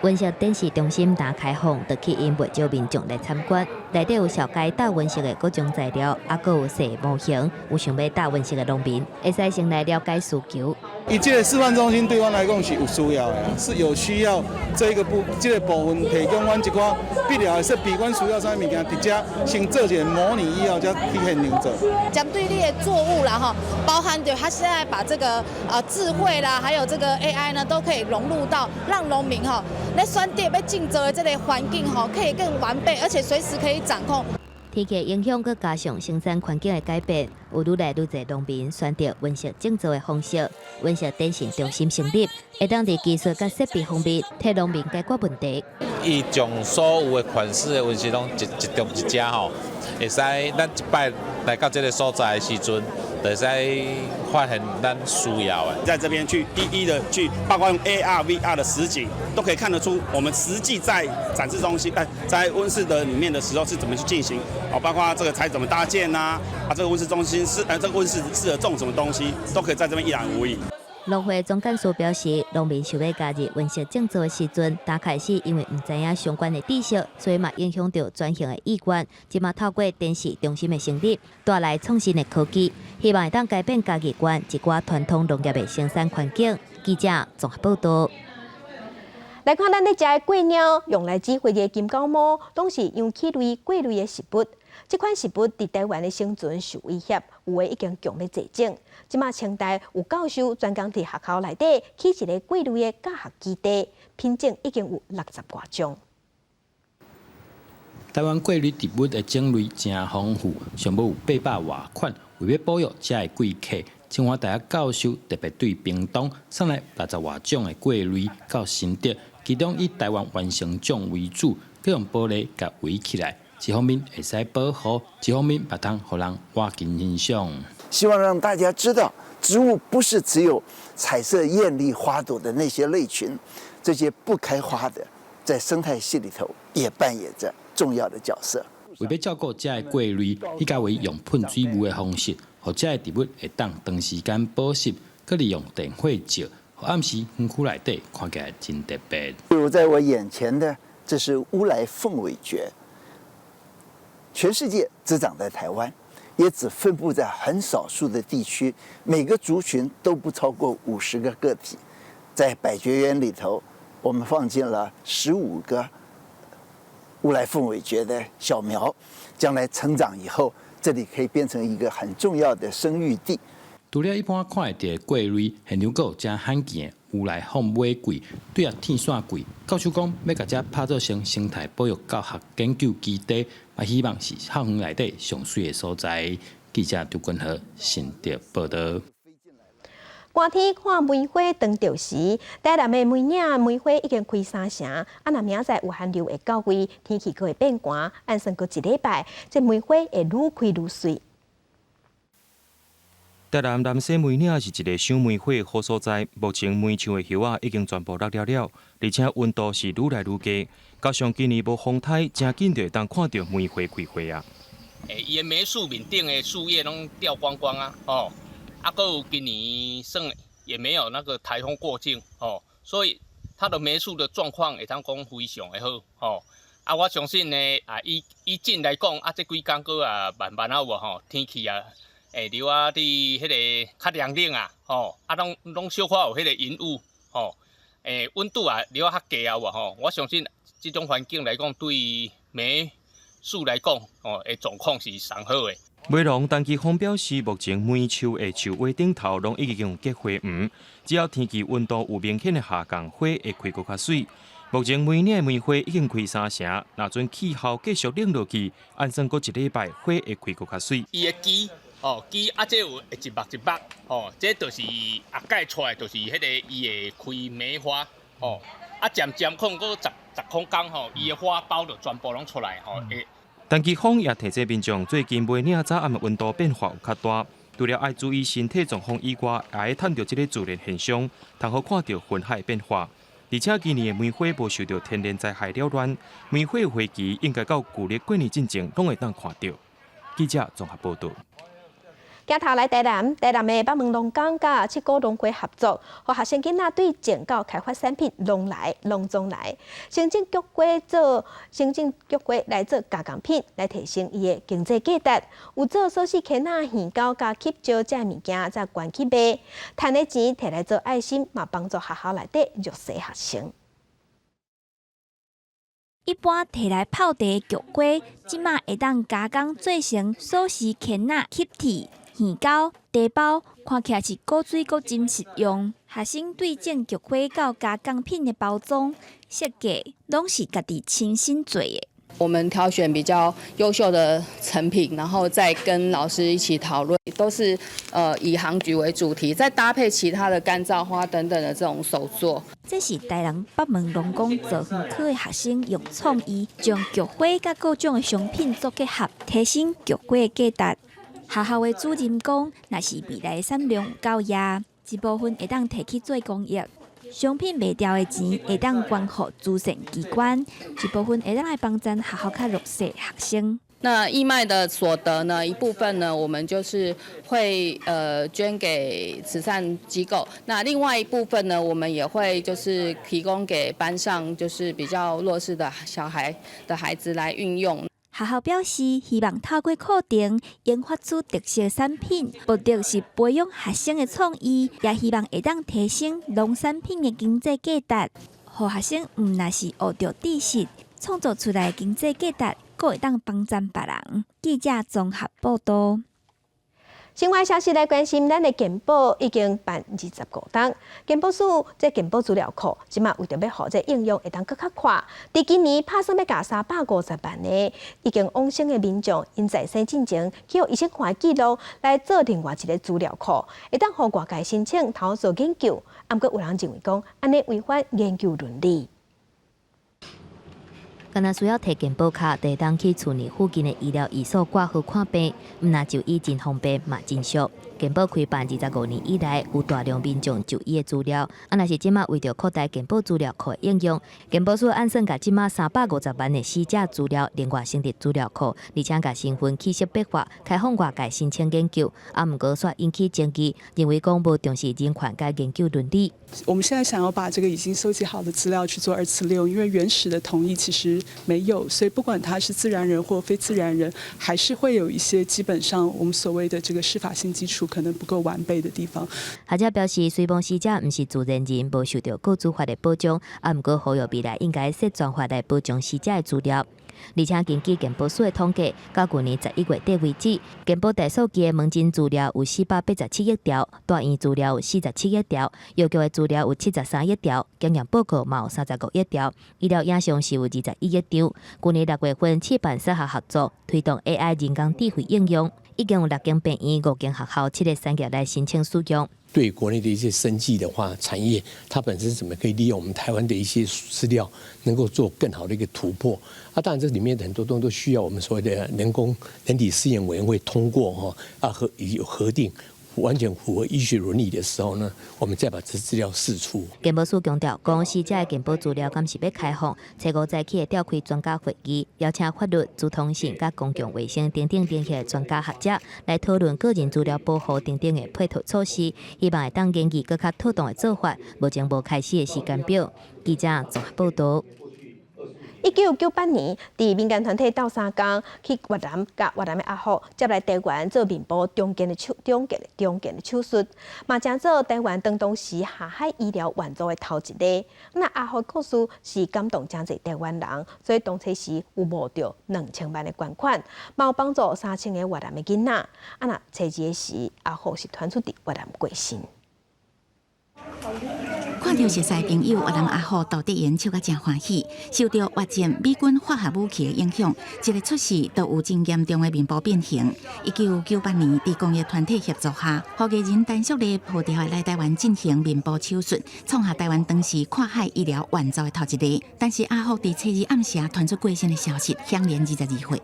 溫室展示中心剛開放，就吸引袂少民眾來參觀。內底有紹介搭溫室的各種材料，抑閣有細模型，有想欲搭溫室的農民，會使先來了解需求。伊這個示範中心對阮來講是有需要的，是有需要這個部分提供阮一寡必要的設備，阮需要啥物件，佇遮先做一個模擬以後，才去現場做。針對你的作物啦，吼，包含著他現在把這個智慧啦，還有這個 AI 呢，都可以融入到讓農民吼，咧選擇欲種植的這個環境吼，可以更完備，而且隨時可以掌控。天氣影響，閣加上生產環境的改變，有愈來愈濟農民選擇溫室種植的方式。溫室展示中心成立，會當佇技術佮設備方面替農民解決問題。伊將所有的款式的溫室攏集集中佇遮吼，會使咱一擺來到這个所在的時陣，就會使發現咱需要的。在這邊去一一的去，包括用 AR、VR 的實景，都可以看得出我們實際在展示中心，在溫室的裡面的時候是怎麼去進行。哦，包括這個材怎麼搭建呐？啊，這個溫室中心是，這個溫室適合種什麼東西，都可以在這邊一覽無遺。農會總幹事表示，農民想欲加入溫室種植的時陣，剛開始因為毋知影相關的知識，所以嘛影響著轉型的意願。這馬透過展示中心的成立，帶來創新的科技，希望會當改變嘉義縣一寡傳統農業的生產環境。記者綜合報導。來看咱咧食的過貓，用來指揮的金狗毛，攏是氧氣類過濾的植物。這款植物佇台灣的生存受威脅，有的已經強欲絕種。這馬清大有教授專工佇學校內底起一个過濾的教學基地，品種已經有60外種。台灣過濾植物的種類誠豐富，上無有800外款。為欲保育遮的貴客，清華大學教授特別對屏東送來60外種的過濾到新竹，其中以台灣原生種為主，閣用玻璃共圍起來。一方面會使保護，一方面嘛通予人倚近欣賞。希望讓大家知道，植物不是只有彩色豔麗花朵的那些類群，這些不開花的，在生態系裡頭也扮演着重要的角色。為欲照顧遮的過濾，彼家為用噴水霧的方式，予遮的植物會當長時間保濕，閣利用電火照，予暗時園區內底看起來真特別。比如在我眼前的，這是烏來鳳尾蕨。全世界只長在台灣。也只分布在很少數的地區，每個族群都不超過50個個體。在百蕨園裡頭，我們放進了15個烏來鳳尾蕨的小苗，將來成長以後，這裡可以變成一個很重要的生育地。除了一般看會著的桂類，現場閣有誠罕見的烏來鳳尾桂，對啊天線桂。教授講，欲共遮拍做成生態保育教學研究基地，嘛希望是校園內底上媠的所在。記者張君和新竹報導。寒天看梅花當著時，台南的梅嶺梅花已經開三成，啊，若明仔載有寒流會到位，天氣閣會變寒，按算閣一禮拜，這梅花會愈開愈媠。台南南勢梅嶺是一个賞梅花的好所在。目前梅樹的葉仔已經全部落了了，而且溫度是愈來愈低，加上今年無風颱，誠緊就會當看著梅花開花啊。欸，伊的梅樹面頂的樹葉攏掉光光啊，哦，啊，閣有今年算也沒有那個颱風過境，哦，所以它的梅樹的狀況會當講非常的好，哦，啊，我相信呢，啊，以以進來講，啊，這幾工閣啊慢慢啊有吼，天氣啊。會留啊，佇彼个較涼冷啊，吼，啊，攏攏小可有彼个雲霧，吼，欸，溫度啊，留啊較低啊，有無吼？我相信這種環境來講，對梅樹來講，吼，的狀況是上好的。梅農陳其峰表示，目前梅樹的樹尾頂頭攏已經有結花黃，只要天氣溫度有明顯的下降，花會開閣較媠。目前梅嶺的梅花已經開三成，若準氣候繼續冷落去，按算閣一禮拜花會開閣較媠。伊的枝。哦，枝啊，這有一目一目，哦，這就是啊蓋出來，就是彼个伊會開梅花，哦，啊漸漸可能閣十十空工吼，伊的花苞就全部攏出來，吼。陳其峰也提醒民眾，最近梅嶺早暗的溫度變化有較大，除了愛注意身體狀況以外，也會趁著這个自然現象，通好看著雲海變化。而且今年的梅花無受著天然災害擾亂，梅花花期應該到舊曆過年進前攏會當看著。記者綜合報導。鏡頭來台南，台南的北門農工佮七股農會合作，予學生囡仔對種到開發產品農來農中來，先種菊花做，先種菊花來做加工品，來提升伊的經濟價值。有做壽司牽仔、魚餃佮吸蕉這物件，再捐去賣，趁的錢提來做愛心，嘛幫助學校內底弱勢學生。一般提來泡茶的菊花，這馬會當加工做成壽司牽仔、吸鐵、魚餃、茶包，看起來是古錐閣真實用。學生對種菊花到加工品的包裝設計，攏是家己親身做的。我們挑選比較優秀的成品，然後再跟老師一起討論，都是以杭菊為主題，再搭配其他的乾燥花等等的這種手作。這是台南北門農工造園科的學生用創意，將菊花佮各種的商品做結合，提升菊花的價值。學校的主任講，若是未來產量有夠額，一部分會當提去做公益。商品賣掉的錢會當捐予慈善機關，一部分會當來幫贊學校較弱勢學生。那義賣的所得呢，一部分呢，我們就是會捐給慈善機構。那另外一部分呢，我們也會就是提供給班上就是比較弱勢的小孩的孩子來運用。學校表示，希望透過課程研發出特色產品，目的是培養學生的創意，也希望會當提升農產品的經濟價值，予學生毋但是學著知識，創造出來的經濟價值，閣會當幫贊別人。記者綜合報導。新聞消息來關心，咱的健保已經辦25冬，健保署這健保資料庫，這馬為著欲予這應用會當閣較快。佇今年拍算欲共350萬个已經往生的民眾，𪜶在生進前去予醫生看的記錄來做另外一个資料庫，會當予外界申請通做研究。啊，毋過有人認為講，按呢違反研究倫理。敢若需要提健保卡，就會當去厝內附近的醫療院所掛號看病，毋但就醫真方便，嘛真俗。健保開辦25年以來，有大量民眾就醫的資料。啊，若是這馬為著擴大健保資料庫的應用，健保署按算共這馬350萬的死者資料另外成立資料庫，而且共身份去識別化，開放外界申請研究。啊，毋過煞引起爭議，認為講無重視人權佮研究倫理。我們現在想要把這個已經收集好的資料去做二次利用，因為原始的同意其實沒有，所以不管他是自然人或非自然人，還是會有一些基本上我們所謂的這個適法性基礎可能不夠完備的地方。學者表示，雖罔死者毋是自然人，無受著個資法的保障，啊，毋過呼籲未來應該設專法來保障死者的資料。而且根據健保署的統計，到舊年11月底為止，健保大數據的門診資料有487億條，大院資料有47億條，藥局的資料有73億條，檢驗報告嘛有35億條，醫療影像是有21億張。舊年6月份，試辦產學合作，推動 AI 人工智慧應用，已經有六間病院、五間學校、七个產業來申請使用。對國內的一些生技的話，產業它本身怎麼可以利用我們台灣的一些資料，能夠做更好的一個突破？啊，當然這裡面很多東西都需要我們所謂的人工人體試驗委員會通過哈，啊核有核定，完全符合醫學倫理的時候呢，我們再把這資料釋出。健保署強調，講死者的健保資料敢是欲開放，初五早起會召開專家會議，邀請法律、資通訊佮公共衛生等等領域的專家學者來討論個人資料保護等等的配套措施，希望會當研議閣較妥當的做法。目前無開始的時間表。記者綜合報導。1998年，佇民間團體鬥相共去越南，共越南的阿福接來台灣做面部重建的手重建重建的手術，嘛成做台灣當當時下海醫療援助的頭一个。那阿福故事是感動誠濟台灣人，所以當初時有募著2000萬的捐款，嘛有幫助3000個越南的囡仔。啊，若初二時，阿福是傳出佇越南過身。看著熟似朋友越南阿福杜德榮笑甲誠歡喜，受著越戰美軍化學武器的影響，一个出世就有真嚴重的面部變形。1998年，佇公益團體協助下，何藝人陳淑麗號召來台灣進行面部手術，創下台灣當時跨海醫療援助的頭一例。但是阿福佇初二暗時傳出過身的消息，享年22歲。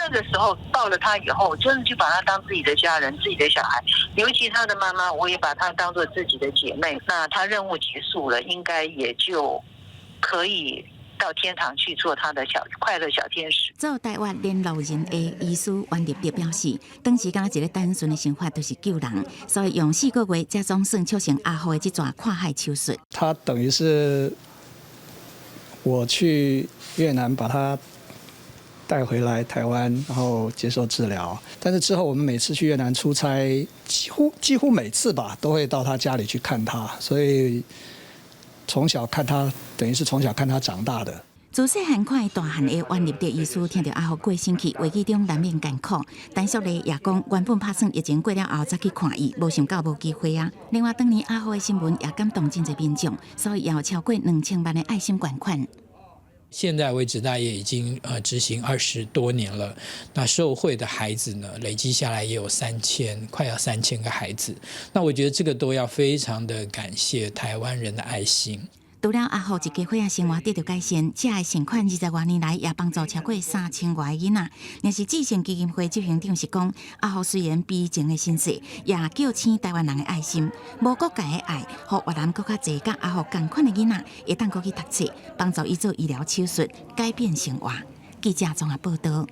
那個時候抱了他以後，真的就把他當自己的家人、自己的小孩，尤其他的媽媽，我也把他當做自己的姐妹。那他任務結束了，應該也就可以到天堂去做他的小快樂小天使。做台灣聯絡人的醫師袁立德表示，當時敢若一个單純的想法，就是救人，所以用4個月才總算促成阿福的這逝跨海手術。他等於是我去越南把他帶回來台灣，然後接受治療。但是之後我們每次去越南出差，幾乎每次吧，都會到他家裡去看他。所以從小看他，等於是從小看他長大的。自細漢看伊大漢的袁立德醫師聽著阿福過身去，話語中難免艱苦。陳淑麗也講，原本拍算疫情過了後才去看伊，無想到無機會啊。另外，當年阿福的新聞也感動真濟民眾，所以也有超過2000萬的愛心捐款。現在為止，那也已經執行20多年了。那受惠的孩子呢，累積下來也有三千，快要3000個孩子。那我覺得這個都要非常的感謝台灣人的愛心。除了阿福一家伙仔生活得著改善，遮的善款20外年來也幫助超過3000外個囡仔。若是至善基金會執行長是講，阿福雖然悲情的身世，也叫醒台灣人的愛心，無國界的愛，予越南閣較濟佮阿福仝款的囡仔，會當閣去讀冊，幫助伊做醫療手術，改變生活。記者綜合報導。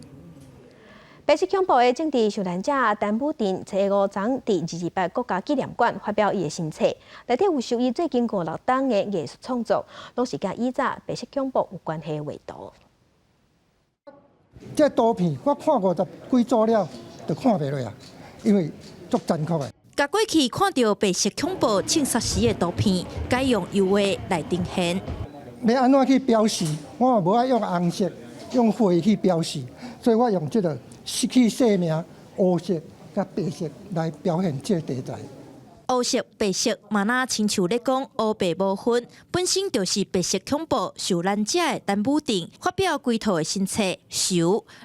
白色恐怖的政治受難者陳武鎮，初五昨佇228國家紀念館發表伊的新冊，內底有收伊最近五六冬的藝術創作，攏是佮以早白色恐怖有關係的畫圖。這圖片我看50幾組了，就看袂落啊，因為足殘酷的。共過去看著白色恐怖銃殺時的圖片，改用油畫來呈現。欲按怎去標示？我嘛無愛用紅色，用血去標示，所以我用這個。失去生命，烏色佮白色來表現這個題材。烏色、白色，嘛若親像咧講烏白無分，本身就是白色恐怖受難者的陳武鎮發表規套的新冊《愁》，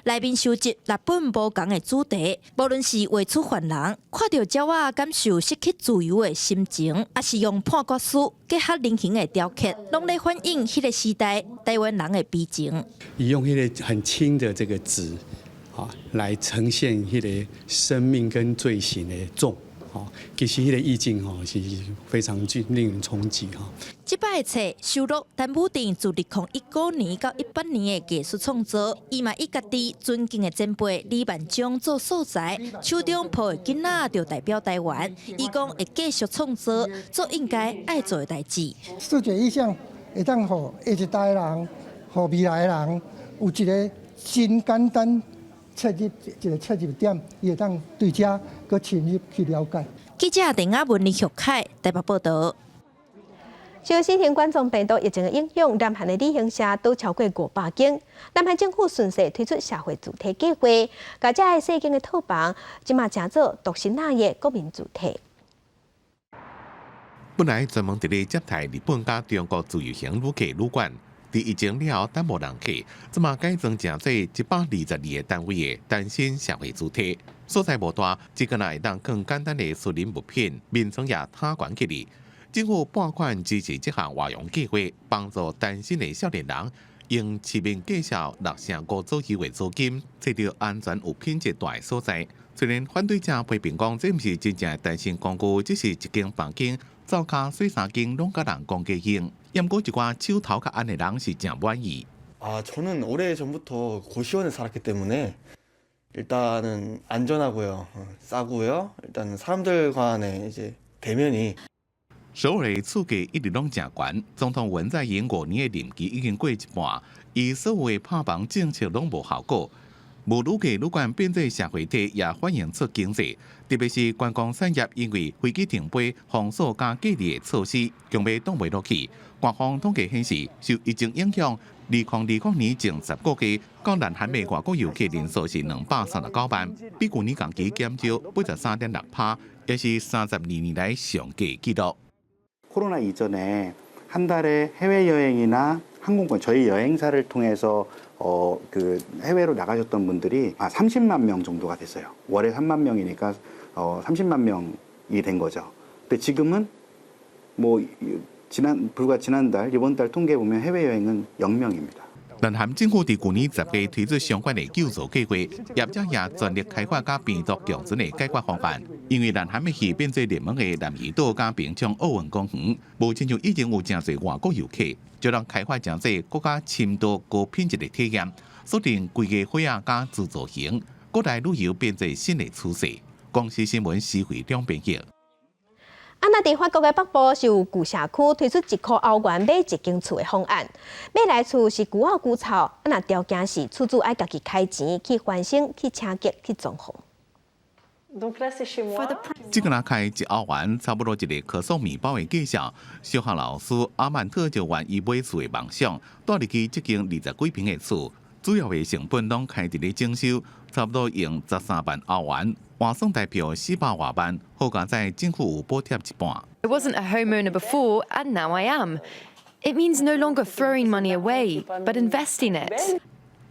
內面收集六本無仝的主題，無論是畫出犯人看著鳥仔感受失去自由的心情，抑是用判決書結合人形的雕刻，攏咧反映彼个時代台灣人的悲情。伊用彼个很輕的這個紙。啊，來呈現彼个生命跟罪行的重，吼，其實彼个意境吼是非常之令人衝擊吼。這擺的冊收錄陳武鎮自2019年到18年的藝術創作，伊嘛以家己尊敬的前輩李萬章做素材，手中抱的囡仔就代表台灣。伊講會繼續創作，做應該愛做的代誌。視覺意象會當予下一代人，予未來的人有一个真簡單切入一个切入點，伊會當對這閣深入去了解。記者鄧亞文、李玉凱台北報導。受新型冠狀病毒疫情的影響，南韓的旅行社倒超過500間。南韓政府順勢推出社會住宅計劃，共遮个細間的套房，這馬成做獨身仔的國民住宅。本來專門佇咧接待日本佮中國自由行旅客旅館，佇疫情了後等無人客，這馬改裝成做122個單位的單身社會住宅，所在無大，只敢若會當囥簡單的私人物品，眠床也攤懸起來。政府撥款支持這項外傭計劃，幫助單身的少年人用市面價數6成5左右的租金，揣著安全有品質蹛的所在。雖然反對者批評講，這毋是真正的單身公寓，只是一間房間，灶跤洗衫間攏共人公家用。毋過一寡手頭較按的人是誠滿意。 아 저는 오래 전부터 고시원에 살았기 때문에 일단은 안전하고요, 싸고요. 일단 사람들 간의 이제 대면이 首爾厝價一直攏誠懸，總統文在寅5年的任期已經過一半，伊所有的拍房政策攏無效果。無旅客旅館變做社會體，也反映出經濟，特別是觀光產業，因為飛機停飛、封鎖佮隔離的措施，強欲擋袂落去。官方統計顯示，受疫情影響，2020年前10個月，到南韓的外國遊客人數是239萬，比舊年同期減少83.6%，也是32年來上低紀錄。 코로나 이전에 한 달에 해외여행이나 항공권 저희 여행사를 통해서 그 해외로 나가셨던 분들이 아 30만 명 정도가 됐어요. 월에 3만 명이니까 30만 명이 된 거죠. 근데 지금은 뭐 지난 불과 지난달 이번 달 통계 보면 해외여행은 0명입니다. 南韓政府佇舊年10月推出相關的救助計劃，業者也全力開發佮病毒共存的解決方案。因為南韓欲去變做熱門的南怡島佮平昌奧運公園，無親像以前有誠濟外國遊客，就讓開發誠濟閣較深度高品質的體驗，鎖定規個伙仔佮自助行，國內旅遊變做新的趨勢。公視新聞施惠兩編譯。啊，若佇法國的北部是有舊社區推出1箍歐元買一間厝的方案，買來厝是舊仔舊臭，啊，若條件是厝主愛家己開錢去翻新、去清潔、去裝潢。這个若開1歐元，差不多一个可頌麵包的價數。小學老師阿曼特就圓伊買厝的夢想，蹛入去這間20幾坪的厝，主要的成本攏開佇咧整修，差不多用13萬歐元，換算台票400外萬，好佳哉政府有補貼一半。 I wasn't a homeowner before, and now I am. It means no longer throwing money away, but investing it.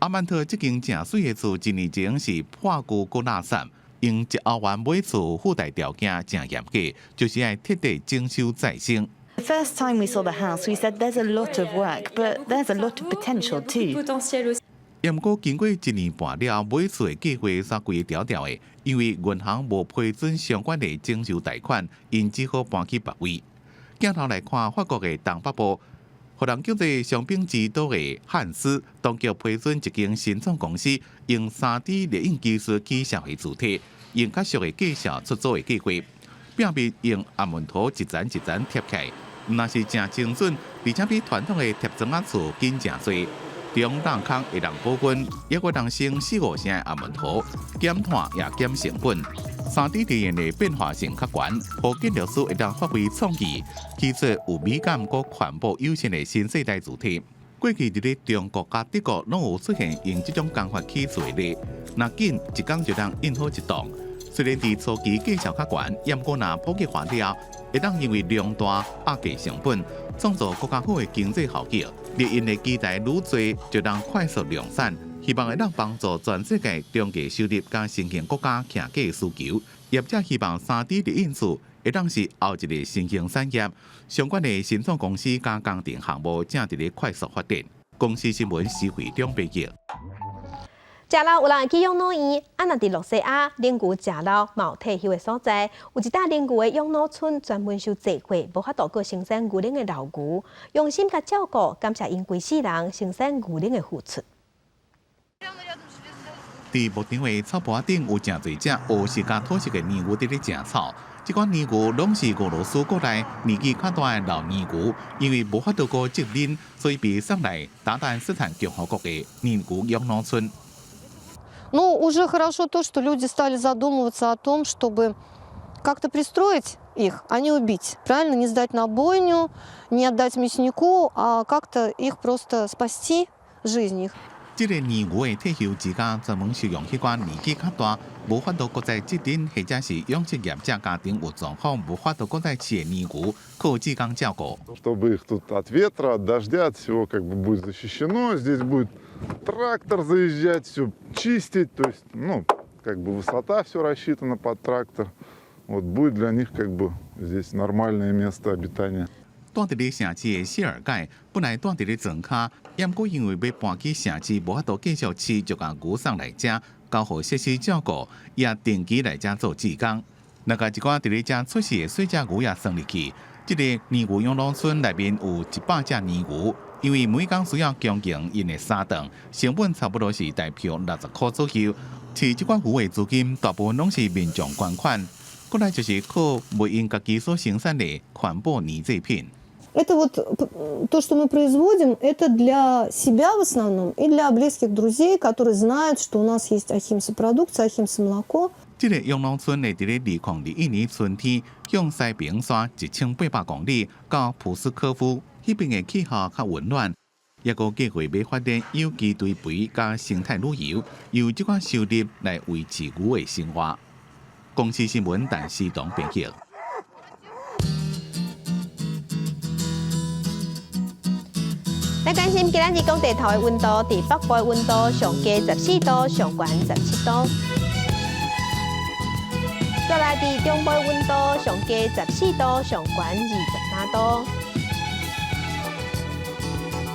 阿曼特這間誠媠的厝，一年前是破舊閣垃圾，用1歐元買厝，附帶條件誠嚴格，就是愛徹底整修再生。 The first time we saw the house, we said there's a lot of work, but there's a lot of potential too. 毋過經過一年半了，買厝的計劃煞規個調調的，因為銀行無批准相關的整修貸款，𪜶只好搬去別位。鏡頭來看法國的東北部，予人叫做香檳之島的漢斯，當局批准一間新創公司用3D 列印技術起社會住宅，用較俗的價數出租的計劃，壁面用紅毛塗一層一層貼起來，毋但是誠精準，而且比傳統的貼磚仔厝緊誠濟。中冷空會當保溫，抑閣當省四五成的紅毛塗，減碳也減成本。3D 列印的變化性較懸，予建築師會當發揮創意，起出有美感閣環保友善的新世代住宅。過去佇咧中國佮德國攏有出現用這種工法起厝的例，若緊一工就當印好一棟。雖然佇初期價數較懸，毋過若普及化了，會當因為量大壓低成本，創造閣較好的經濟效益。列印的機台愈濟，就當快速量產，希望會當幫助全世界中低收入佮新興國家徛價需求。業者希望3D 列印厝會當是後一个新興產業，相關的新創公司佮工程項目正佇咧快速發展。公視新聞施惠中編譯。食老有人會去養老院，啊，若佇露西亞奶牛食老嘛有退休的所在，有一搭奶牛的養老村專門收濟歲，無法度閣生產牛奶的老牛，用心共照顧，感謝𪜶規世人生產牛奶的付出。佇牧場的草坡頂有誠濟隻烏色佮土色的奶牛佇咧食草。這款奶牛攏是俄羅斯國內年紀較大的老奶牛，因為無法度閣責任，所以被送來韃靼斯坦共和國的奶牛養老村。 Ну, уже хорошо то, что люди стали задумываться о том, чтобы как-то пристроить их, а не убить. Правильно? Не сдать на бойню, не отдать мяснику, а как-то их просто спасти, жизнь их. 這个奶牛的退休之家專門收容彼款年紀較大、無法度閣再責任，或者是養殖業者家庭有狀況無法度閣再飼的奶牛，靠志工照顧。 Чтобы их тут от ветра, от дождя, от всего как бы будет защищено. Здесь будет трактор заезжать, все чистить. То есть, ну, как бы высота все рассчитана под трактор. Вот будет для них как бы здесь нормальное место обитания. 住佇咧城市的謝爾蓋，本來住佇咧莊跤，毋過因為欲搬去城市，無法度繼續飼，就共牛送來遮，交予設施照顧，也定期來遮做志工。若共一寡佇咧遮出世的細隻牛也算入去。這个奶牛養老村內面有100隻奶牛，因為每工需要供應𪜶的三頓，成本差不多是台幣60箍左右。飼這款牛的資金大部分攏是民眾捐款，過來就是靠賣𪜶家己所生產的環保奶製品。 Это вот то, что мы производим, это для себя в основном и для близких друзей, которые знают, что у нас есть Ахимса продукция, Ахимса молоко. 這个養老村佇咧2021年春天，向西平山1800公里到普斯科夫彼邊的氣候較溫暖，抑閣計劃欲發展有機堆肥佮生態旅遊，由這款收入來維持牛的生活。公視新聞陳思彤編譯。來關心今仔日講地頭的溫度，佇北部的溫度上低14度，上懸17度。再來佇中部的溫度上低14度，上懸23度。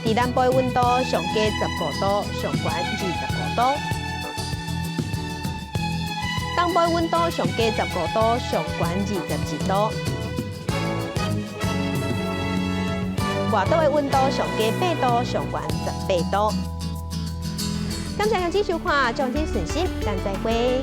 佇南部的溫度上低15度，上懸25度。東部的溫度上低15度，上懸22度。外島的溫度上低8度，上懸18度。感謝大家收看，祝你順心，咱再會。